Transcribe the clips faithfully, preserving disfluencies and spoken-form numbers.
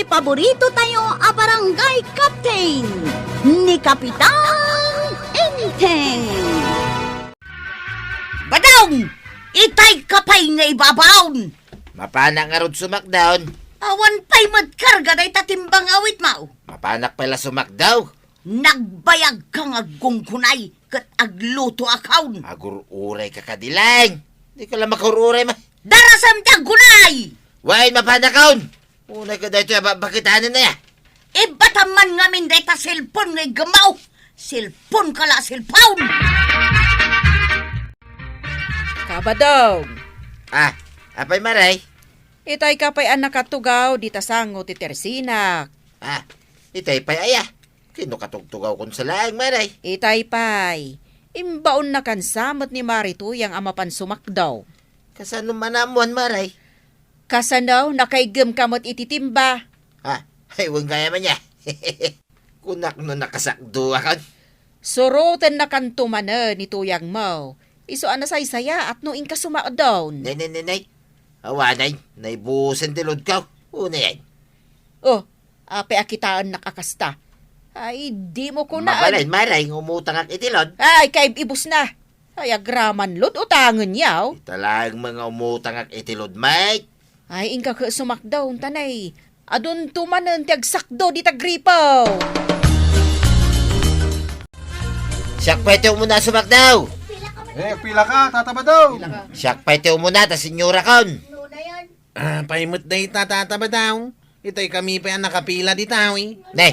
Paborito tayo a barangay captain, ni Kapitan Enteng. Badong! Itay ka pay nga ibabaon! Mapanak ngarud sumakdaw. Awan pay met karga dayta timbang awit mao. Mapanak pay la sumakdaw. Nagbayag ka nga agkungkunay ket agluto a kaon. Agur-uray ka kadi laeng. Di ka la makur-uray ma. Darasem ti aggunay! Wen, mapanak kaon. Unay ka daytoy a ba-, bakitanen na ya. Ibatam man ngamin dayta cellphone nga iggemmo. Cellphone ka la, cellphone! Kabadong. Ah, apay, Maray? Itay ka pay a nakatugaw dita sango ti tersinak. Ah, itay pay aya? Ken no katugtugawkon sa laeng, Maray. Itay pay. Imbaonnakan sa met ni Mari Tuyang a mapan sumakdaw. Kasano man ammoan, Maray? Kasano, nakaiggem ka met iti timba? Ha? Ay, wen gayam aya. Kunak no nakasakduakon. Surotennakanto manen ni Tuyangmo. Isu a nasaysayaat no inka sumakdaw. Nay, nay, nay, nay. Awanay, naibusen ti load ko. Unayen. Oh, apay a kitaennak a kasta? Ay, dimo kunaan. Mabalin, Maray, nga umutangak iti load. Ay, kaib-ibus na. Ay, agraman load, utangen yaw. Ita laeng nga umutangak iti load, Mike. Ay, inka ket sumakdaw, tanay. Adunto manen ti agsakdo dita gripo. Siak pay ti umuna a sumakdaw. Eh, pila ka, Tata Badaw? Siak pay ti umuna, ta senyorakon. Ah, pay met dayta, Tata Badaw. Itay kami pay a nakapila dita, eh. Ne,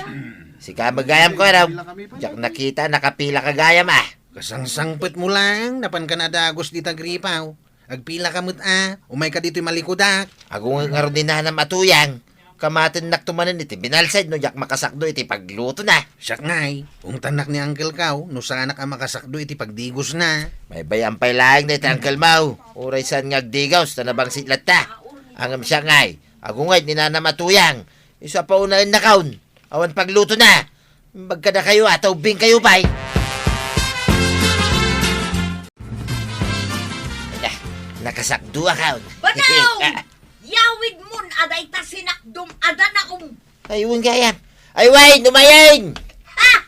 sika met gayam ko, raw. Diak nakita, nakapila ka gayam, ah. Kasangsangpetmo laeng, napanka a dagus dita gripo. Agpila ka met a, umay ka ditoy malikudak. Agunget ngarud ni nanam a Tuyang, kamatennakto manen iti binalsad no diak makasakdo iti paglutona. Siak ngay, ungtannak ni uncle ko, no saanak a makasakdo iti pagdigosna. Maybay-am pay laeng dayta uncle mo, uray saan nga agdigos, ta nabangsit latta. Ngem siak ngay, agunget ni nanam a Tuyang, isu a paunaennakon. Awan paglutona. Imbag kadakayo a, ta ubbingkayo pay. Ala, nakasakduakon. Badaw! Ah. Yawidmon a dayta sinakdom a danaom. Ay, wen gayam. Ay, wen, umayen! Ah!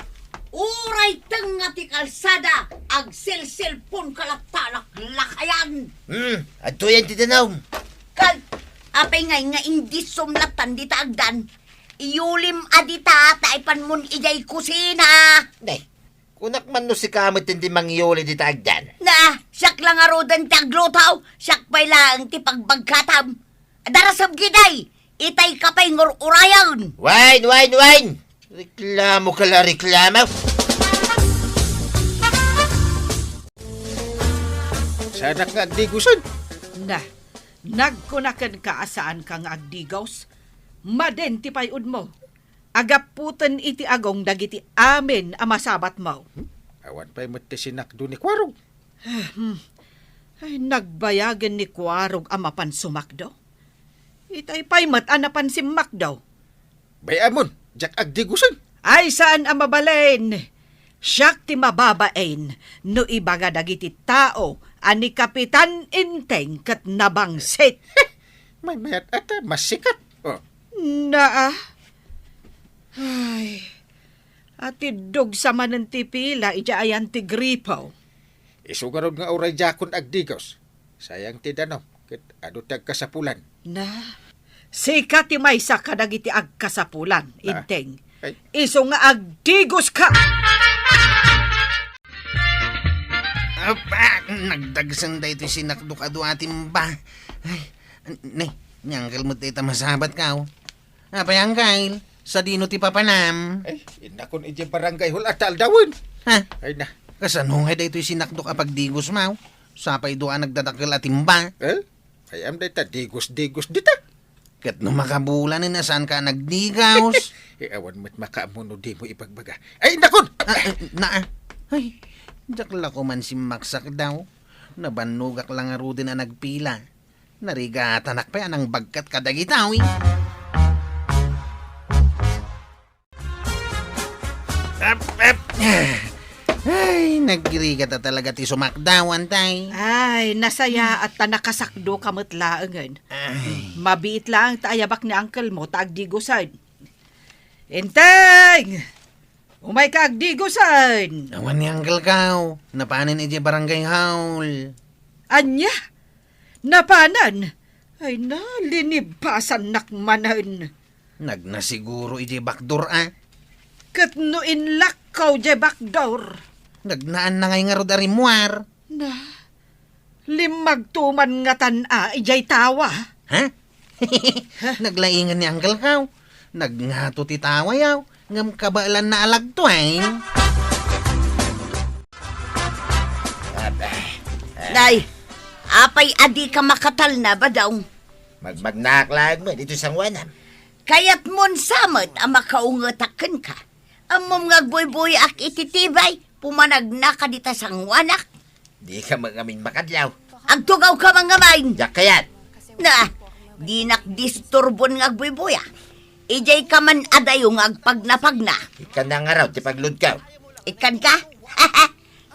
Uray tengnga ti kalsada, agselselpon ka latta, laklakayan. Hmm, adtoyen ti danaom. Kal-, apay ngay nga indisom lattan dita agdan? Iulim a dita, ta ipanmon idiay kusina. Nay, kunak man no sika met ti mangiuli dita agdan. Na, siak la ngaruden ti agluto, siak pay laeng ti pagbagkatam. Darasem gidi, itay ka pay ngur-urayen. Wen, wen, wen! Reklamo ka la, reklamo. Saanak nga agdigosen. Na, nagkuna kenka a saanka nga agdigos? Madin ti pay-odmo. Agaputen iti agong dagiti amin a masabatmo. Hmm? Awan pay met ti sinakdo ni Kuarog. Hmm. Ay, nagbayagen ni Kuarog a mapan sumakdo. Itay pay met a napan simmakdo. Bay-amon, diak agdigosen. Ay, saan a mabalin. Siak ti mababain no ibaga dagiti tao a ni Kapitan Enteng ket nabangsit. Maymayat a ta, masikat. Oh. Naa. Ay, atiddog sa manen ti pila idiay ayan ti gripo. Isu ngarud nga uray diakon agdigos. Sayang ti danom, ket adu ti agkasapulan. Na, sika ti maysa kadagiti agkasapulan, ah, Enteng. Ay. Isu nga agdigoska! Apa, nagdagsen daytoy sinakdok a dua a timba. Ay, ne, ni uncle met dayta masabatka, oh. Apay, uncle, sadino ti papanam? Ay, innakon idiay barangay hall a ta aldawen. Ha? Ay na. Kasano ngay daytoy sinakdok a pagdigosmo? Sapay dua a nagdadakkel a timba. Eh? Ay, am dayta digos-digos dita. Ket no makabulanen a saanka a nagdigos. Eh, awan met makaammo no dimo ibagbaga. Ay, innakon! Ah, ah, na, ah. Ay, diak la koma simmaksakdaw. Nabannogak la ngaruden a nagpila. Narigatanak pay a nangbagkat kadagita, uy. Ep, ep. Ay, Nagrigat a talaga ti sumakdaw, Antay. Ay, nasayaat ta nakasakdoka met laengen. Ay. Mabiit laeng ta ayabak ni uncle mo ta agdigosen. Enteng! Umayka agdigosen! Awan ni Uncle Kao. Napanen idiay barangay hall. Ania? Napanen? Ay, nalinibasannak manen. Nagnasiguro idiay bakdor a. Ket no inlakkaw diay bakdor? Nagnaanna ngay ngarud a rimmuar. Na, limmagto man ngatan a idiay tawa. Ha? Naglaingan ni Uncle Kao. Nagngato ti tawayaw, ngem kabaelanna a lagtueng. Nay, apay a dika makatalna, Badong? Magmagnaak laeng met iti sangoanam. Kayatmon sa met a makaungetak kenka. Ammom nga agbuybuyaak iti tibay, pumanagnaka dita sangoanak. Dika met ngamin makadlaw. Agtugawka man ngamin. Diak kayat. Na, dinak disturbon nga agbuybuya. Ijayka man a dayo nga agpagnapagna. Ikkan na ngarud ti pagludkaw. Ikkanka?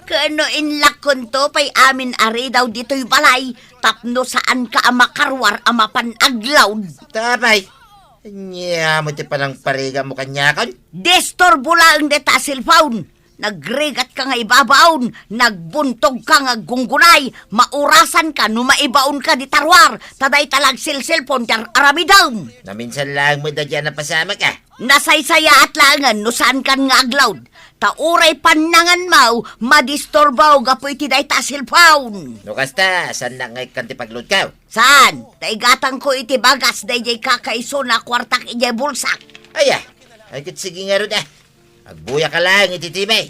Ken no inlakkonto pay amin a ridaw ditoy balay, tapno saanka a makaruar a mapan aglawd. Tapay, ania met ti panangparigamo kaniakon? Disturbo laeng dayta a cellphone. Nagrigatka nga ibabaon, nagbuntogka nga aggunggunay, maurasanka no maibaonka dita ruar, ta dayta la agselselpon ti ar-aramidem. Naminsan laeng met daydiay a napasamak a. Nasaysayaat laengen no saankan nga aglawd, ta uray pannanganmo, madisturbo gapu iti dayta a cellphone. No kasta, saannak nga ikkan ti pagludkaw? Saan? Ta igatangko iti bagas daydiay kakaisuna a kuartak idiay bulsak. Aya, ay ket sige ngarud a. Agbuyaka laeng iti tibay.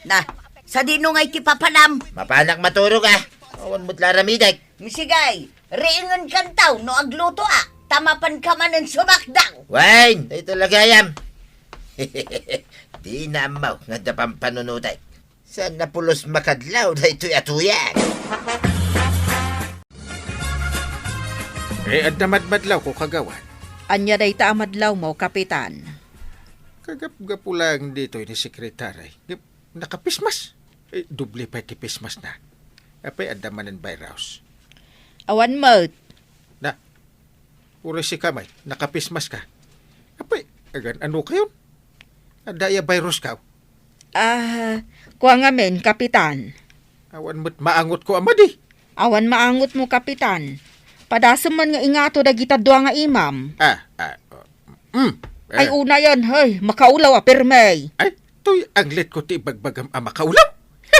Na, sadino ngay ti papanam? Mapanak maturog a. Awan met la aramidek. Misigay, riingenkanto no aglutoak, ta mapanka manen sumakdaw. Wen, daytoy la gayam. Dina ammo nga adda pampanunotek. Saan a pulos makadlaw daytoy a tuyag? Eh, adda madmadlawko, kagawad. Ania dayta a madlawmo, Kapitan? Kagapgapu laeng ditoy ni Sekretary. Ngem naka-face mask. Eh, doble pay ti face maskna. Apay, adda manen virus? Awan met. Na, uray sika met, naka-face mask ka. Apay, agan-ano kayon? Adda aya virus kaw? Ah, kua ngamin, Kapitan. Awan met maangotko a madi. Awan maangotmo, Kapitan. Padasem man nga ingato dagita dua nga imam. Ah, ah, oh, mm, eh. Ay, unayen, hey, makaulaw a pirmi. Ay, toy anglitko ti ibagbagam a makaulaw.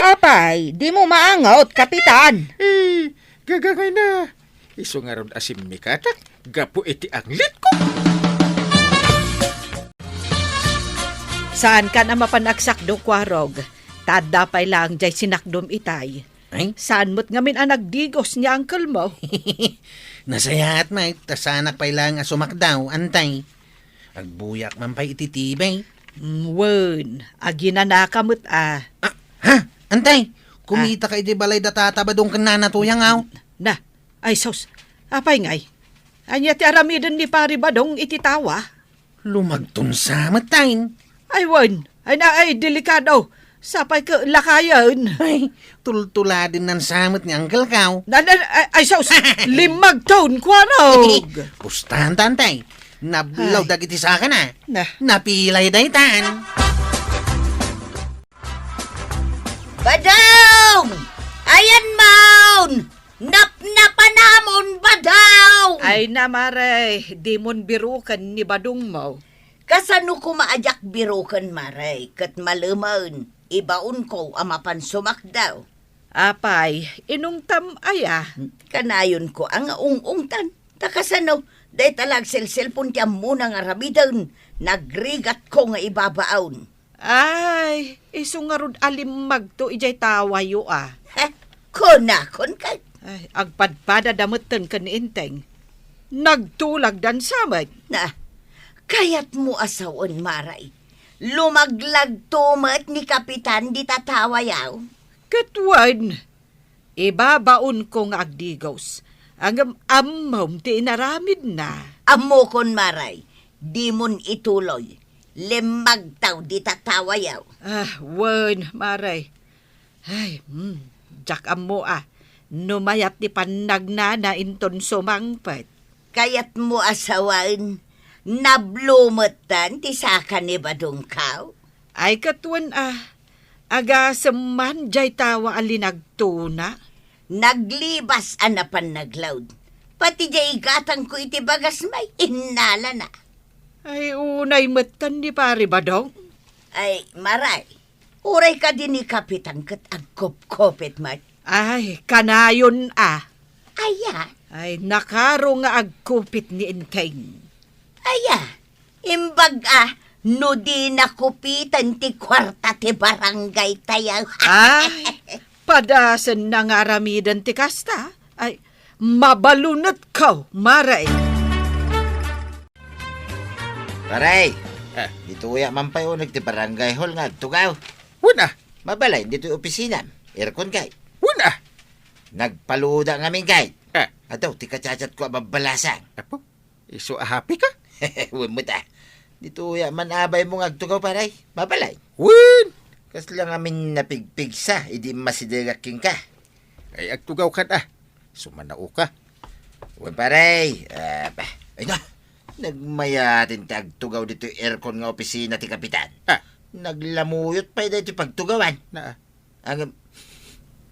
Apay, dimo maangot, Kapitan. Eh, gagangayna. Isu ngarud a simmikatak gapu iti anglitko. Saankan a mapan agsakdo, Kuarog. Ta adda pay laeng diay sinakdom itay. Ay? Saan met ngamin a nagdigos ni uncle mo? Nasayaat met, ta saanak pay laeng a sumakdaw, Antay. Agbuyak man pay iti tibay. Mm, wen, aginanaka met a. Ah, ha? Antay, kumitaka iti balay da Tata Badong ken Nana Tuyang, aw? Na, ay sus, apay ngay? Ania ti aramiden ni Pari Badong iti tawa? Lumagton sa met, tay. Ay, wen, ay na, ay, delikado. Sapay ket lakayen. Ay, tultuladen nan sa met ni Uncle Kao. Na, na, ay, ay, sus, limmagton, Kuarog. Pustan, Antay. Nablaw dagiti sakana. Na. Napilay daytan. Badong! Ayan maun! Napnapanamon, Badong! Ay na, Mare, dimon biroken ni Badongmo. Kasano koma a diak biroken, Mare, ket malemen, ibaonko a mapan sumakdaw. Apay, inungtam aya? Kanayonko a nga ung-ungtan. Ta kasano, dayta la agselselpon ti ammona nga aramiden, nagrigatko nga ibabaon. Ay, isu ngarud a limmagto idiay tawayo a. He, kunakon ket. Ay, agpadpadada metten ken ni Enteng. Nagtulagdan sa met. Na, kayatmo a sawen, Mare. Lumaglagto met ni Kapitan dita tawayo. Ket wen, ibabaonko nga agdigos. Ngem ammom ti inaramidna. Ammokon, Mare. Dimon ituloy. Limmagto dita tawayo. Ah, wen, Mare. Ay, hmm, diak ammo a, no mayat ti pannagnana inton sumangpet. Kayatmo a sawen, nablo metten ti saka ni Badong kaw? Ay, ket wen a, agasem man diay tawa a linagtona. Naglibas a napan naglaud. Pati diay igatangko iti bagas may innalana. Ay, unay metten ni Pari Badong. Ay, maray. Uray kadi ni Kapitan ket agkupkupit met. Ay, kanayon a. Aya? Ay, nakaro nga agkupit ni Enteng. Aya, imbag a, no di nakupiten ti kuarta ti barangay tayo. Ay, padasen na nga aramiden ti kasta. Ay, mabalunetko, maray. Pare, Eh. ditoya man pay uneg ti barangay hall nga agtugaw. Wen a. Mabalay, ditoy opisinam. Aircon kay. Wen a. Nagpaluda ngamin kay. Eh. Adaw, ti kachatchatko a babbalasang. Apo, isu a happy ka? Wen met a. Ditoya man abaymo nga agtugaw, pare. Mabalay. Wen. Kasla ngamin napigpigsa, idi masidegak kenka. Ay, agtugaw ka da. Sumanao ka. Wen, pare. Ah, bah. Ay na. Nagmayaten ti agtugaw ditoy aircon nga opisina ti kapitan. Ah. Naglamuyot pay daytoy pagtugawan. Na. Ang,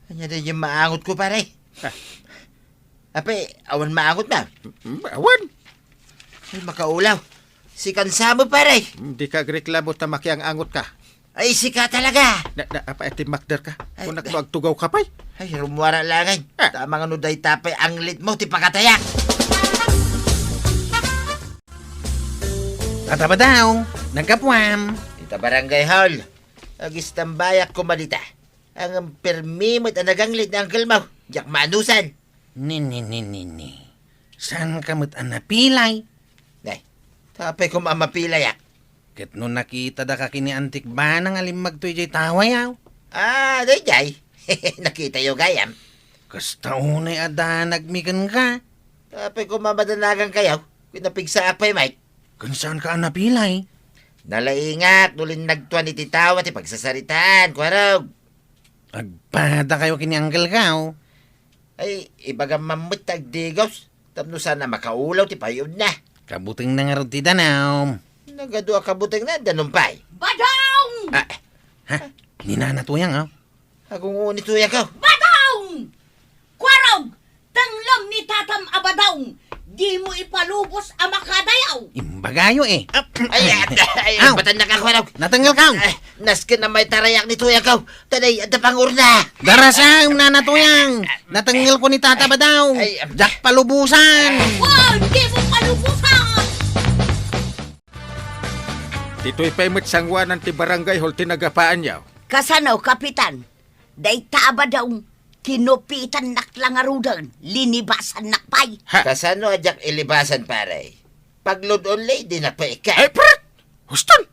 anya daytoy maangotko, pare? Ah. Apay, awan maangotna? Mm, awan. Ay, makaulaw. Sikan sa mo, pare. Dika agreklamo ta makiang-angot ka. Ay, sika talaga. Na, na, apay, ti makder ka? Ay, Kunak no agtugaw ka pay? Ay, rummuara laeng. Ah. Tama nga no dayta pay anglitmo ti pakatayak. Tata Badong, naggapuam. Dita barangay hall. Agistambayak koma dita. Ang permi met a naganglit ni uncle mo. Diak maanusan. Ni, ni, ni, ni, ni. Saan ka met a napilay? Nay, tapay ko mamapilayak. Ket no nakita da ka kini Antik Banang a limmagto idiay tawayaw? Ah, daydiay. Nakita yo gayam. Kasta unay a danag mi kenka. Tapay ko mamadanagan kayo. Kinapigsa apay, Mike. Ken saan ka a napilay? Nalaingak no linnagtuan iti tawa ti pagsasaritaan, Kuarog. Agpada kayo kini Uncle Gaw. Ay, ibagam man met ta agdigos, tapno saan a makaulaw ti payudna. Kabutengna ngarud ti danum. Nagadu a kabutengna, danum pay. Badong! Ah, Ha? Ni Nana Tuyang, ah? Agunguni Tuyang ko. Badong! Kuarog! Tenglem ni tatam a Badong! Dimo ipalubos a makadayaw! Imbagayo, eh. Ap-, ay, ay, ay, Aw! Batannak ako, ano? Natengel ka! Ay, nasken na may tarayak ni Tuyang ko. Taday, adda pangurna. Darasang, Nana Tuyang! Natengel ko ni Tata Badong! Ay, am- Diak palubusan! Wow! Dimo palubusan! Ditoy pay met sanguanan ti barangay hall ti nagapaanyo. Kasano, Kapitan? Dayta a Badong, kinupitannak la ngaruden, linibasannak pay. Ha? Kasano a diak ilibasan, pare? Paglud only, di na pay ka. Ay, prat! Huston!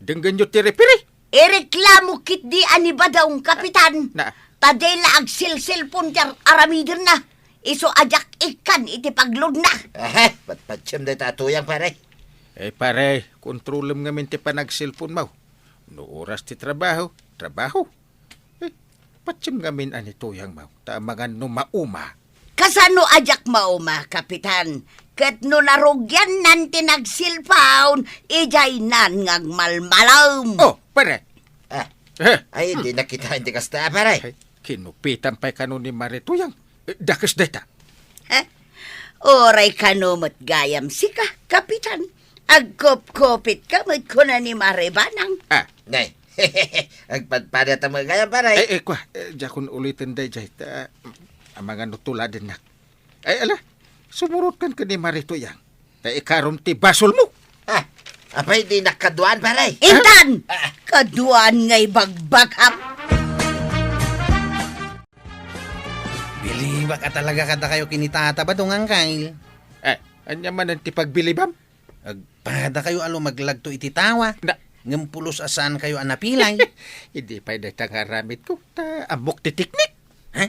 Denggenyo ti referi. Ireklamo ketdi a ni Badong, Kapitan. Na. Ta di la agsilsilpon ti ar-, aramidenna. Isu a diak ikkan iti pagludna. Aha, patpatsem dayta a Tuyang, pare. Eh, pare, kontrolem ngamin ti panagsilpon mo. No oras ti trabaho, trabaho. Eh, patsem ngamin a ni Tuyang mo, ta amangan no mauma. Kasano a diak mauma, Kapitan? Ket no narugiannan ti nagsilpon, idiaynan nga agmalmalem. Oh, pare. Ah. Eh. Ay, di nakita, di kasta, pare. Ay, kinupitan pay kano ni Mare Tuyang. Eh, dakes dayta. Eh, uray kano met gayam sika, Kapitan. Agkupkupit ka met kuna ni Mare Banang. Ah. Nay. Agpadpada ta met gayam, pare. Eh, eh, kwa, eh, diakon uliten daydiay, ta, amangan no tuladennak. Ay, ala, sumurot kan ken ni Mare Tuyang. Ta ikarom ti basolmo. Ah, apay, di nakaduan, pare? Intan! Ah. Kaduan nga ibagbagam. Bilibak a talaga kadakayo ken ni Tata Badong, Angkay. Eh, ania manen ti pagbilibam? Agpada kayo a lumaglagto iti tawa. Na- Ngem pulos a saan kayo a napilay. Idi pay dayta nga aramidko, ta ammok ti teknik. Ha?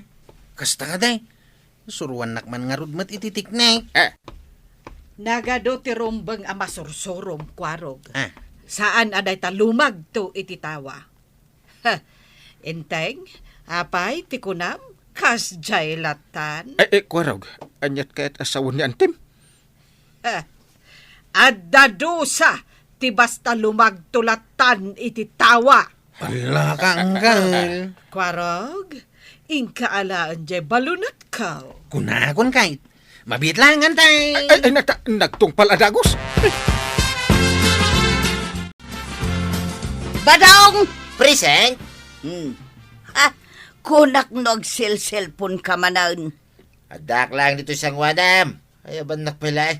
Kasta kadi? Suruannak man ngarud met iti teknik. Eh. Nagadu ti rumbeng a masursurom, Kuarog. Ah. Saan a dayta lumagto iti tawa. Ha, Enteng, Apay ti kunam? Kasdiay lattan? Ay, eh, Kuarog, aniat kayat a sawen ni Antim? Eh, adda dusa ti basta lumagto lattan iti tawa. Ala ka, Anggal. Kuarog, inka alaen jay balunetko. Kunakon kayat, mabiit laeng tay. Ay, ay, ay, nagta-, nagtungpal a dagus. Badong! Present? Hmm. Ah, kunak no agselselpon ka manen. Addaak laeng ditoy sanguanam. Ay, abannak pay laeng.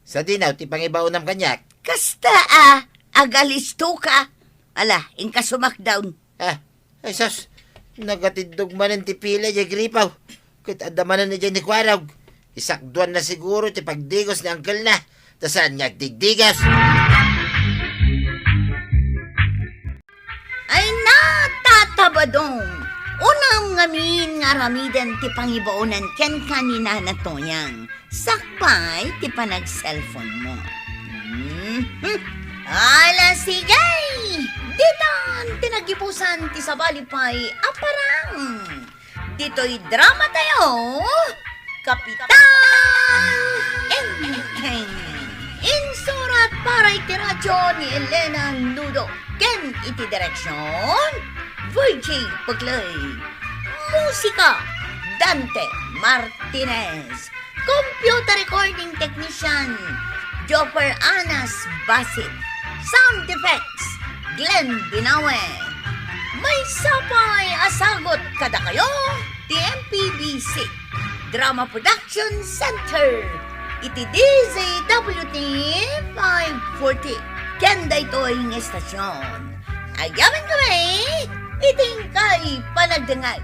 Sadino ti pangibaonam kaniak? Kasta a, agalisto ka. Ala, inka sumakdaw. Ah, ay sus, nagatiddog manen ti pila jay gripaw. Ket adda manen idiay ni Kuarog. Isakduanna siguro ti pagdigos ni angkelna, ta saan nga agdigdigos. Ay, natatabadong! Unam ngamin nga aramiden ti pangibaonan kenka ni Nana Toyang, sakbay ti panag-cellphone mo. Mhm. Ala, sige! Ditan ti nagibusan ti sabali pay a parang. Ditoy drama tayo, Kapitan Enteng. Insurat para iti radyo ni Elena Nudo ken iti direksyon, Virgie Pugley. Musika, Dante Martinez. Computer recording technician, Jopper Anas Basit. Sound effects, Glenn Binawe. Maysa pay a sagut kadakayo ti M P B C Drama Production Center iti D Z W T five forty. Ken daytoy nga estasyon, agyamankami iti inkay panagdengngeg.